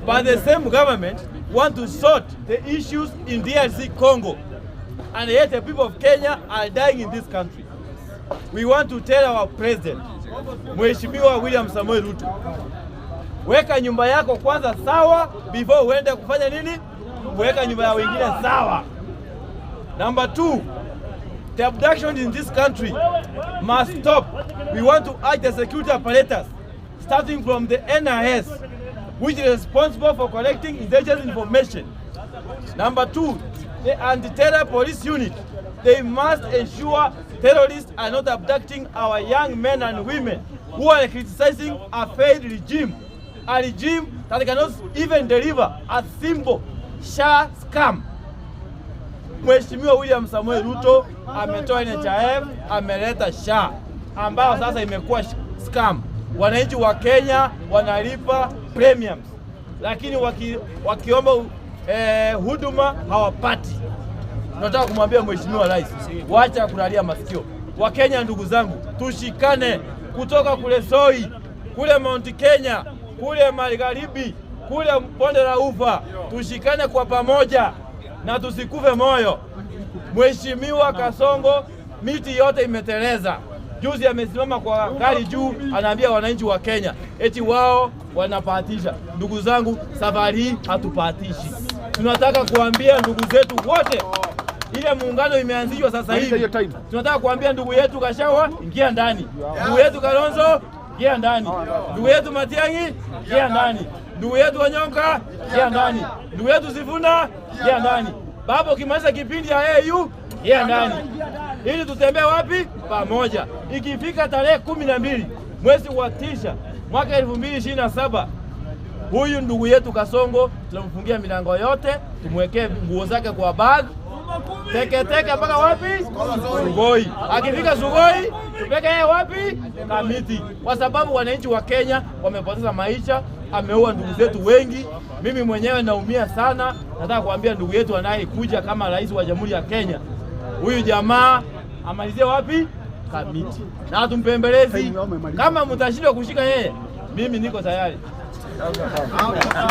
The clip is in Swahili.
But the same government want to sort the issues in DRC Congo. And yet the people of Kenya are dying in this country. We want to tell our president, Mheshimiwa William Samoei Ruto, weka nyumba yako kwanza sawa before uende kufanya nini? Weka nyumba ya wengine sawa. Number two, the abduction in this country must stop. We want to urge the security apparatus, starting from the NIS, which is responsible for collecting intelligence information. Number two, the anti-terror police unit. They must ensure terrorists are not abducting our young men and women who are criticizing a failed regime, a regime that cannot even deliver a simple SHA scam. Mheshimiwa William Samoei Ruto ametoa NHIF, ameleta SHA ambayo sasa imekuwa scam. Wananchi wa Kenya wanalipa premiums, lakini wakiomba huduma hawapati. Tunataka kumwambia Mheshimiwa Rais, wacha kulalia masikio. Wakenya ndugu zangu, tushikane kutoka kule Soi, kule Mount Kenya, kule Magharibi, kule bonde la Ufa, tushikane kwa pamoja na tusikufe moyo. Mheshimiwa Kasongo, miti yote imeteleza. Juzi amesimama kwa gari juu, anaambia wananchi wa Kenya eti wao wanapatisha. Ndugu zangu, safari hii hatupatishi. Tunataka kuambia ndugu zetu wote, ile muungano imeanzishwa sasa hivi. Tunataka kuambia ndugu yetu Gachagua, ingia ndani. Ndugu yetu Kalonzo, ingia ndani. Ndugu yetu Matiang'i, ingia ndani. Ndugu yetu Onyonka, ingia ndani. Ndugu yetu Sifuna, ingia ndani. Baba, ukimaliza kipindi ya AU, ingia ndani, ili tutembee wapi? Pamoja. Ikifika tarehe 12 mwezi wa 9 mwaka 2027, huyu ndugu yetu Kasongo tunamfungia milango yote, tumwekee nguo zake kwa bag teke teke mpaka wapi? Sugoi. Akifika Sugoi tupeke yeye wapi? Kamiti, kwa sababu wananchi wa Kenya wamepoteza maisha, ameua ndugu zetu wengi. Mimi mwenyewe naumia sana. Nataka kuambia ndugu yetu anayekuja kama rais wa Jamhuri ya Kenya, huyu jamaa amalizie wapi? Kamiti, na hatumpembelezi. Kama mtashindwa kushika yeye, mimi niko tayari.